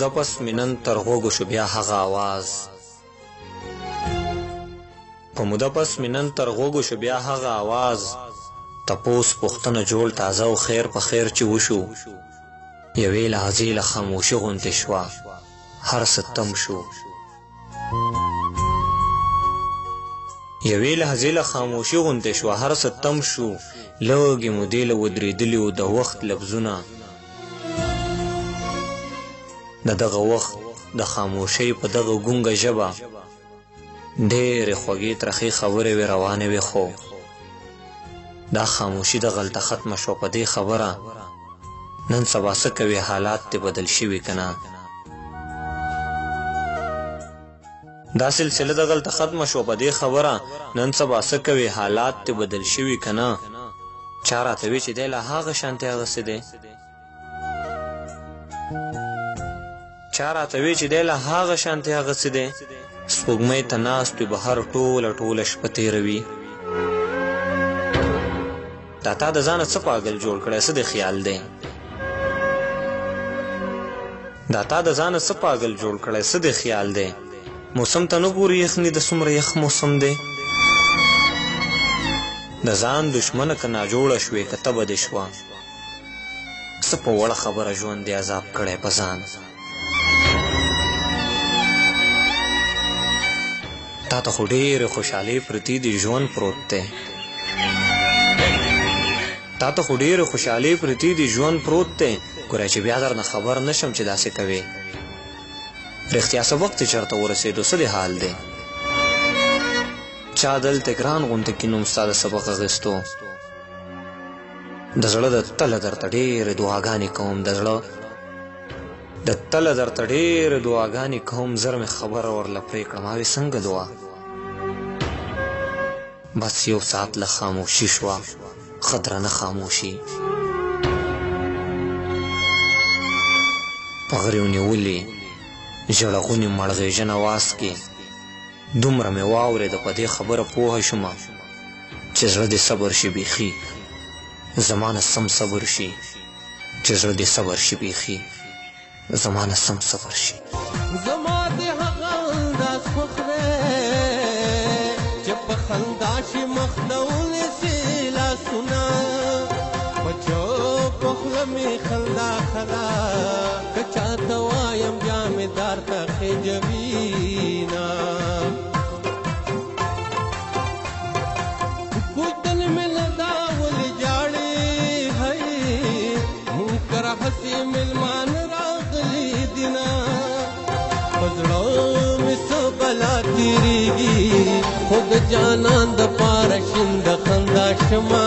موده پس مې نن تر غوږو شو بیا هغه اواز. په موده پس مې نن تر غوږو شو بیا هغه اواز. تپوس پوښتنه جوړ تازه او خیر په خیر چې وشو. یوې لحظې له خاموشي غوندې شوه، هر څه تم شو. یوې لحظې له خاموشي غوندې شوه، هر څه تم شو. لږې مودې له ودرېدلي وو د وخت لفظونه. د دغه وخت د خاموشۍ په دغه ګونګه ژبه ډېرې خوږې ترخې خبرې وې روانې وې، خو دا خاموشي دغلته ختمه شوه په دې خبره نن سبا څه کوې، حالات دې بدل شوي که نه؟ دا سلسله دغلته ختمه شوه په دې خبره نن سبا څه کوې، حالات دې بدل شوي که نه؟ چا راته وی چې دی لا هغه شانتې هغسې دی. چا راته وی چې دی لا هغه شانتې هغسې دی. سپوږمۍ ته ناست وي بهر ټوله ټوله شپه تېروي. دا تا د ځانه څه پاګل جوړ کړی، څه دې خیال دی؟ دا تا د ځانه څه پاګل جوړ کړی، څه دې خیال دی؟ موسم ته نه ګوري یخني د څومره یخ موسم دی. د ځان دښمنه که ناجوړه شوې که تبه دې شوه، څه په وړه خبره ژوند دې عذاب کړی په ځان. تا ته خو ډېرې خوشحالۍ پرتې دي، ژوند پروت دی. تا ته خو ډېرې خوشحالۍ پرتې دي، ژوند پروت دی. ګوره چې بیا درنه خبر نه شم چې داسې کوې. رښتیا سبق دې چېرته ورسېدو، څه دې حال دی؟ چا دلته ګران غوندې کې نوم ستا د سبق اخیستو. د زړه د تله درته ډېرې دعاګانې کوم، د زړه د تله درته ډېرې دعاګانې کوم. زر مې خبره ورله پرې کړه، ما وې څنګه دعا؟ بس یو ساعت له خاموشي شوه، ښه درنه خاموشي. په غریو نیولي ژړغوني مړغېژن اواز کې دومره مې واورېده، په دې خبره پوه شوم چې زړه دې صبر شي بیخي، زما نه سم صبر شي. چې زړه دې صبر شي بیخي، زما نه سم صبر شي. زما دې هغه انداز خوښ دی چې په خندا شي مخ ته ونیسي لاسونه، په چوپه خوله مې خندا ښه ده، که چاته وایم بیا مې دار ته خېژوي نه. کوتل مې له دا ولې ژاړې، هی مونږ کره هسې مېلمانه راغلي دي نه. په زړه مې څه بلا تېرېږي، خو د جانان دپاره شین د خندا شمه.